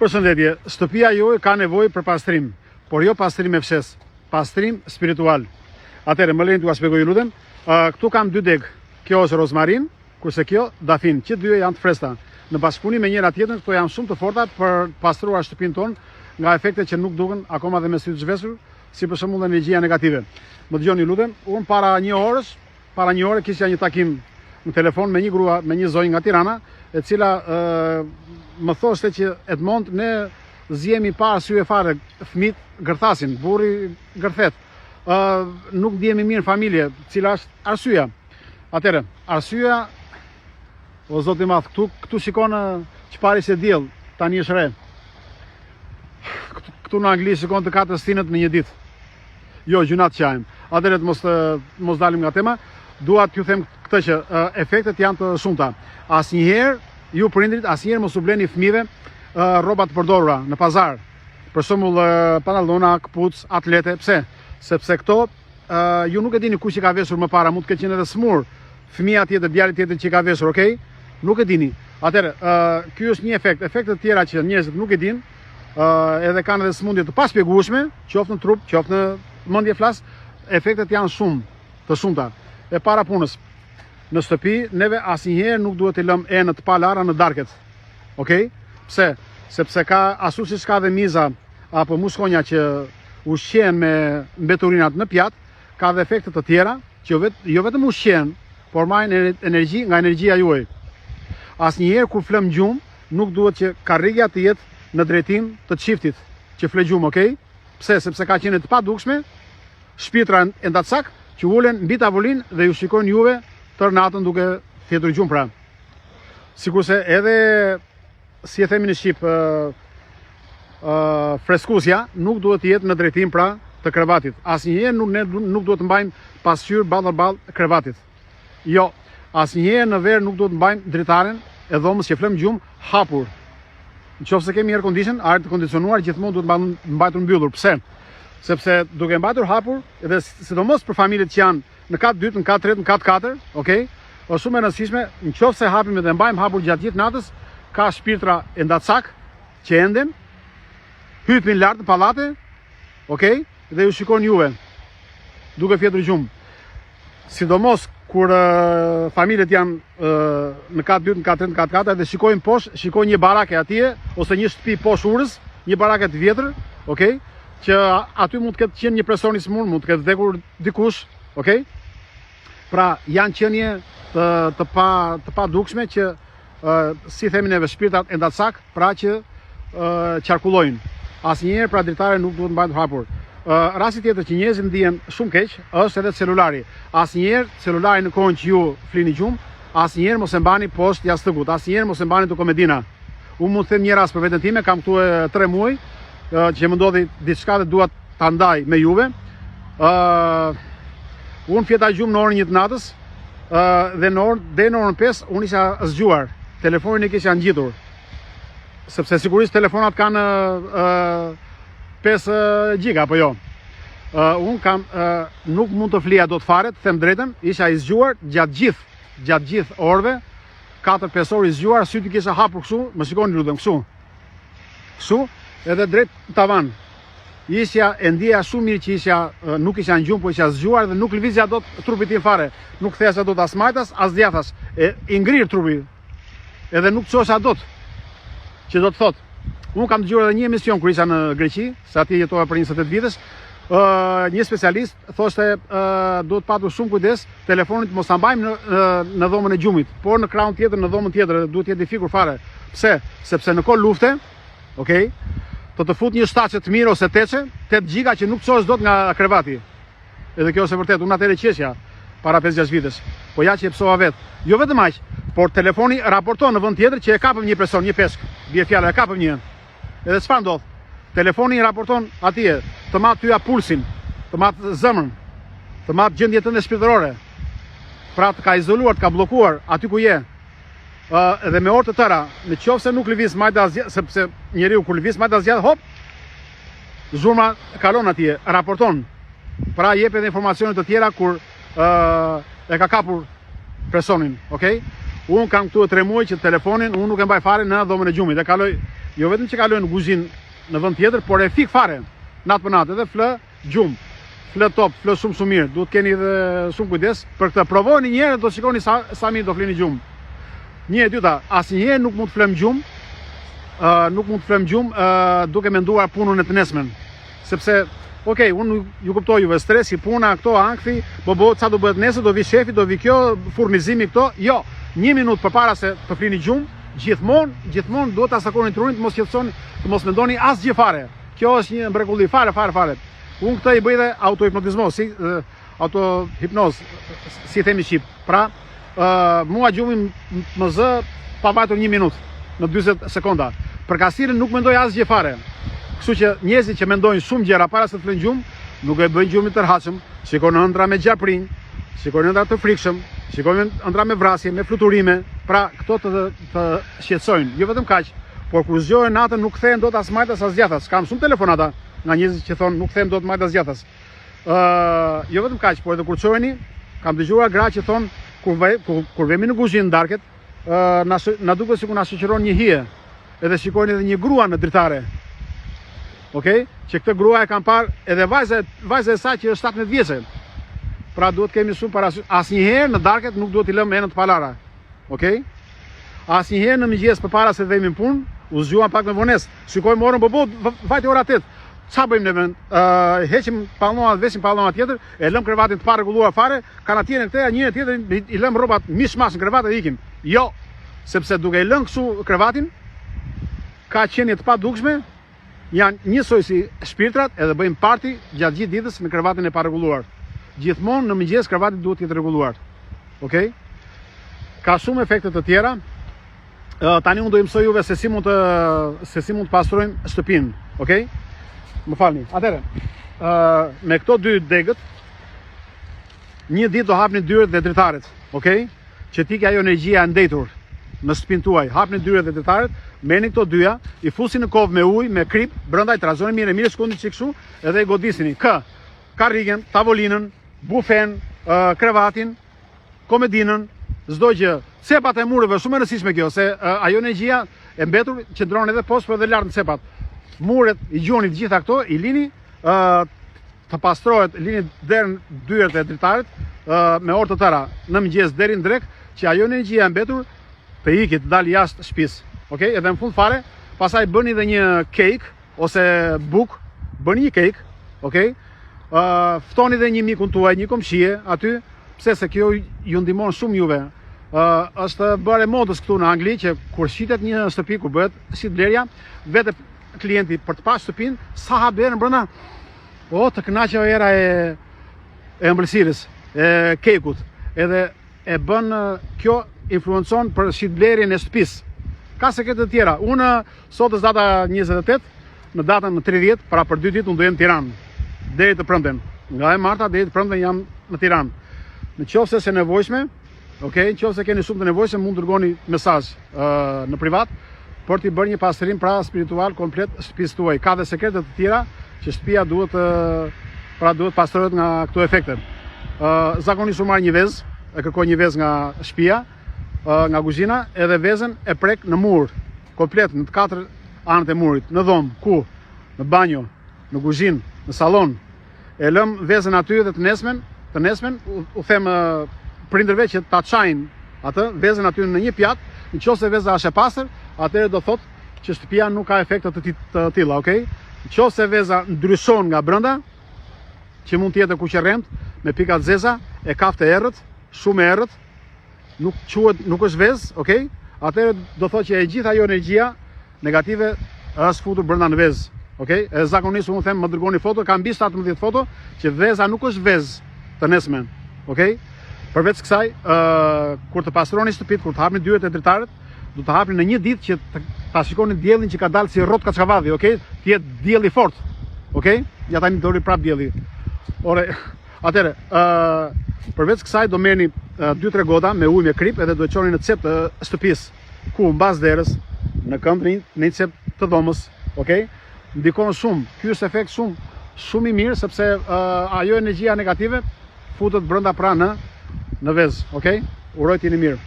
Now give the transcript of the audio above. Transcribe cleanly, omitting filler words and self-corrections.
Përshëndetje, shtëpia juaj ka nevojë për pastrim, por jo pastrim me fshesë, pastrim spiritual. Atëherë, më lejoni t'ua shpjegoj ju lutem. Këtu kam dy degë. Kjo është rozmarin, kurse kjo dafin. Që dyja janë të freskëta. Në bashkëpunim me njëra tjetrën, këto janë shumë të forta për të pastruar shtëpinë tonë nga efekte që nuk duken akoma dhe me sy të zhveshur, si për shembull energjia negative. Më dëgjoni ju lutem, unë para një orës Para një ore kisha një takim në telefon me një grua, me një zonjë nga Tirana, e cila ë më thoshte që Edmond ne zihemi pa arsye fare, fëmijët gërthasin, burri gërthet. ë nuk ndihemi mirë në familje, cila është arsyeja? Atëherë, arsyeja o zot i madh, këtu këtu shikon çfarë ishte diell, tani është re. Këtu, këtu në Angli shikon të katër stinët në një ditë. Jo, gjynah të qajmë. Atëherë të mos të mos dalim nga tema. Dua t'ju them këtë që uh, efektet janë të shumta. Asnjëherë ju prindrit asnjëherë mos u bleni fëmijëve uh, rroba të përdorura në pazar. Për shembull uh, pantallona, këpucë, atlete, pse? Sepse këto uh, ju nuk e dini kush i ka veshur më para, mund të ketë qenë edhe sëmurë fëmija tjetër, djali tjetër që i ka veshur, okay? Nuk e dini. Atëherë, uh, ky është një efekt. Efekte të tjera që njerëzit nuk e dinë, uh, edhe kanë edhe sëmundje të paspjegueshme, qoftë në trup, qoftë në mendje flas, efektet janë shumë të shumta. E para punës, në shtëpi neve asnjëherë nuk duhet të lëmë enët të palara në darket. Okej? Pse? Sepse ka ashtu siç ka dhe miza apo mushkonja që ushqehen me mbeturinat në pjatë, ka dhe efekte të tjera që jo, vet, jo vetëm ushqehen, por marrin energji nga energjia juaj. Asnjëherë kur flëm gjumë, nuk duhet që karrigia të jetë në drejtim të çiftit që fle gjumë, okay? Pse? Sepse ka qenie të padukshme, shpirtra endacak që ulen mbi tavolinë dhe ju shikojnë juve tërë natën duke fjetur gjumë pra. Sikurse edhe si e themi në shqip, ë ë freskuesja nuk duhet të jetë në drejtim pra të krevatit. Asnjëherë nuk ne nuk duhet të mbajmë pasqyrë ballë për ballë krevatit. Jo, asnjëherë në verë nuk duhet të mbajmë dritaren e dhomës që flëm gjumë hapur. Në qoftë se kemi air condition, ajër të kondicionuar, gjithmonë duhet mbajtur mbyllur. Pse? Sepse duke mbajtur hapur, edhe sidomos për familjet që janë në kat 2, në kat 3, në kat 4, okay? Është shumë e rëndësishme, në qoftë se hapim dhe mbajmë hapur gjatë gjithë natës, ka shpirtra endacak që enden, hypin lart në pallate, okay? Dhe ju shikojnë juve duke fjetur gjumë. Sidomos kur uh, familjet janë uh, në kat 2, në kat 3, në kat 4 dhe shikojnë poshtë, shikojnë një barake atje ose një shtëpi poshtë urës, një barake të vjetër, okay? Që aty mund të ketë qenë një person i sëmurë, mund të ketë vdekur dikush, okay? Pra janë qenie të të pa të padukshme që uh, si themi neve shpirtrat endacak, pra që uh, qarkullojnë. Asnjëherë pra dritare nuk duhet mbajtur hapur. Uh, rasti tjetër që njerëzit ndihen shumë keq është edhe celulari. Asnjëherë celulari në kohën që ju flini gjumë, asnjëherë mos e mbani poshtë jastëkut, asnjëherë mos e mbani te komedina. Unë mund të them një rast për veten time, kam këtu e 3 muaj që më ndodhi diçka dhe dua ta ndaj me juve. Ë uh, unë fjeta gjumë në orën 1 të natës, ë uh, dhe në orën deri në orën 5 unë isha zgjuar. Telefonin e kisha ngjitur. Sepse sigurisht telefonat kanë ë uh, 5 giga apo jo. Uh, unë kam uh, nuk mund të flija dot fare, të them drejtën, isha i zgjuar gjatë gjithë gjatë gjithë orëve, 4-5 orë i zgjuar, sytë i kisha hapur kështu, më shikoni lutem kështu. Kështu, edhe drejt tavan. Isha e ndjeja shumë mirë që isha nuk isha në gjumë, po isha zgjuar dhe nuk lëvizja dot trupin tim fare. Nuk kthehesha dot as majtas, as djathtas. E i ngrirë trupi. Edhe nuk çohesha dot. Që do të thotë, unë kam dëgjuar edhe një emision kur isha në Greqi, se atje jetova për 28 vitesh, ë një specialist thoshte ë duhet patur shumë kujdes, telefonin mos ta mbajmë në në dhomën e gjumit, por në krahun tjetër, në dhomën tjetër, duhet të jetë i fikur fare. Pse? Sepse në kohë lufte, Okej? Të të fut një shtatëshe të mirë ose tetëshe, 8 giga që nuk çohesh dot nga krevati. Edhe kjo është e vërtetë, unë atëherë qeshja para 5-6 vitesh. Po ja që e pësova vetë. Jo vetëm aq, por telefoni raporton në vend tjetër që e kapëm një person, një peshk. Bie fjala, e kapëm një. Edhe çfarë ndodh? Telefoni raporton atje, të mat ty pulsin, të mat zemrën, të mat gjendjen tënde shpirtërore. Pra të ka izoluar, të ka bllokuar aty ku je. Ë dhe me orë të tëra, në qoftë se nuk lëviz majtas sepse njeriu kur lëviz majtas djathtas, hop, zhurma kalon atje, raporton. Pra jep edhe informacione të tjera kur ë e ka kapur personin, okay? Unë kam këtu 3 muaj që telefonin unë nuk e mbaj fare në dhomën e gjumit. E kaloj Jo vetëm që kalojnë në kuzhinë në vend tjetër, por e fik fare natë për natë edhe flë gjumë. Flë top, flë shumë shumë mirë. Duhet keni edhe shumë kujdes për këtë. Provoni një herë do shikoni sa sa mirë do flini gjumë. Një e dyta, asnjëherë nuk mund të flem gjumë, uh, nuk mund të flem gjumë uh, duke menduar punën e të nesërmen. Sepse, ok, unë ju kuptoj juve, stresi, puna, këto, ankthi, bo bo, ça do bëhet nesër, do vi shefi, do vi kjo, furnizimi këto, jo, një minutë përpara se të flini gjumë, gjithmonë, gjithmonë duhet ta stakoni trurin, të mos qetësoni, të mos mendoni asgjë fare. Kjo është një mrekulli, fare, fare, fare. Unë këtë i bëj dhe autohipnotizmo, si autohipnoz, si themi shqip. Pra, uh, mua gjumi më zë pa vajtur një minutë, në 40 sekonda. Për kasirën nuk mendoj asgjë fare. Kështu që njerëzit që mendojnë shumë gjëra para se të flenë gjumë, nuk e bëjnë gjumin të rehatshëm, shikojnë ëndrra me gjarprinj, shikojnë ëndrra të frikshëm, shikojnë ëndrra me vrasje, me fluturime, pra këto të të shqetësojnë. Jo vetëm kaq, por kur zgjohen natën nuk kthehen dot as majtas as djathtas. Kam shumë telefonata nga njerëzit që thonë nuk kthehem dot majtas djathtas. Ë, uh, jo vetëm kaq, por edhe kur çoheni, kam dëgjuar gra që thonë kur ve, kur, kur vemi në kuzhinë darket, ë uh, na na duket sikur na shoqëron një hije. Edhe shikojnë edhe një grua në dritare. Okej? Okay? Që këtë grua e kam parë edhe vajza vajza e saj që është 17 vjeçe. Pra duhet kemi shumë parasysh. Asnjëherë në darket nuk duhet t'i lëmë enët pa lara. Okej? Okay? Asnjëherë në mëngjes përpara se të vemi në punë, u zgjuam pak me vonesë. Shikojmë orën, po po, vajti ora 8. Ça bëjmë ne vend? Ë heqim pallonat, veshim pallona tjetër, e lëm krevatin të parregulluar fare, kanatierën këtë, një tjetër i lëm rrobat mishmash në krevat dhe ikim. Jo, sepse duke e lënë kështu krevatin, ka qenie të padukshme, janë njësoj si shpirtrat edhe bëjnë parti gjatë gjithë ditës në krevatin e parregulluar. Gjithmonë në mëngjes krevati duhet të jetë rregulluar. Okej? Ka shumë efekte të tjera. Tani unë do ju mësoj juve se si mund të se si mund të pastrojmë shtëpinë, okej? Më falni. Atëherë, ë me këto dy degët një ditë do hapni dyert dhe dritaret, okej? Që të ikë ajo energjia e ndejtur në shtëpinë tuaj. Hapni dyert dhe dritaret, merrni këto dyja, i fusi në kovë me ujë, me krip, brenda i trazoni mirë e mirë, shkundni çik kështu, edhe i godisini. Kë? Karrigen, tavolinën, bufen, krevatin, komedinën, çdo gjë. Cepat e mureve, shumë e rëndësishme kjo, se ajo energjia e mbetur qëndron edhe poshtë, por edhe lart në cepat. Muret i gjuani të gjitha këto, i lini të pastrohet, lini derën dyert e dritaret me orë të tëra në mëngjes deri në drekë, që ajo energjia e mbetur të iki, të dalë jashtë shtëpisë. Okej, edhe në fund fare, pastaj bëni edhe një cake ose bukë, bëni një cake, okej? Uh, ftoni dhe një mikun tuaj, një komshie aty, pse se kjo ju ndihmon shumë juve. Uh, është bërë e modës këtu në Angli që kur shitet një shtëpi, kur bëhet shitblerja, vete klienti për të parë shtëpinë, sa hap derën brenda, o të kënaq ajo era e e ëmbëlsirës, e kejkut, edhe e bën kjo influencon për shitblerjen e shtëpisë. Ka sekrete të tjera. Unë sot është data 28, në datën 30, pra për dy ditë unë do jem në Tiranë deri të premten. Nga e marta deri të premten jam në Tiranë. Në qoftë se është e nevojshme, ok, në qoftë se keni shumë të nevojshme, mund të dërgoni mesazh uh, në privat për t'i bërë një pastrim pra spiritual komplet shtëpisë tuaj. Ka dhe sekrete të tjera që shtëpia duhet të pra duhet pastrohet nga këto efekte. Ë zakonisht unë marr një vezë, e kërkoj një vezë nga shtëpia, nga kuzhina, edhe vezën e prek në mur, komplet në të katër anët e murit, në dhomë, ku, në banjo, në kuzhinë, në sallon. E lëm vezën aty dhe të nesmen, të nesmen u, u them prindërve që ta çajnë atë vezën aty në një pjatë, në qoftë se veza është e pastër, atëherë do thotë që shtëpia nuk ka efekte të, të tilla, okay? Në qoftë se veza ndryshon nga brenda, që mund të jetë e kuqerremtë me pika të zeza, e kaftë e errët, shumë e errët, nuk quhet, nuk është vezë, okay? Atëherë do thotë që e gjithë ajo energjia negative është futur brenda në vezë. Okej? Okay? E zakonisht unë them më dërgoni foto, kam mbi 17 foto që veza nuk është vezë të nesërmen. Okej? Okay? Përveç kësaj, ë uh, kur të pastroni shtëpitë, kur të hapni dyert e dritaret, do të hapni në një ditë që të, ta shikoni diellin që ka dalë si rrotë kaçavalli, okay? Të jetë diell i fortë. Okay? Ja tani doli prap dielli. Ore, atëherë, ë uh, përveç kësaj do merrni 2-3 gota me ujë me kripë edhe do e çoni në cep të shtëpisë. ku mbas derës, në kënd në një cep të dhomës, ok? Ndikon shumë. Ky është efekt shumë shumë i mirë sepse uh, ajo energjia negative futet brenda pra në në vezë, ok? Uroj të jeni mirë.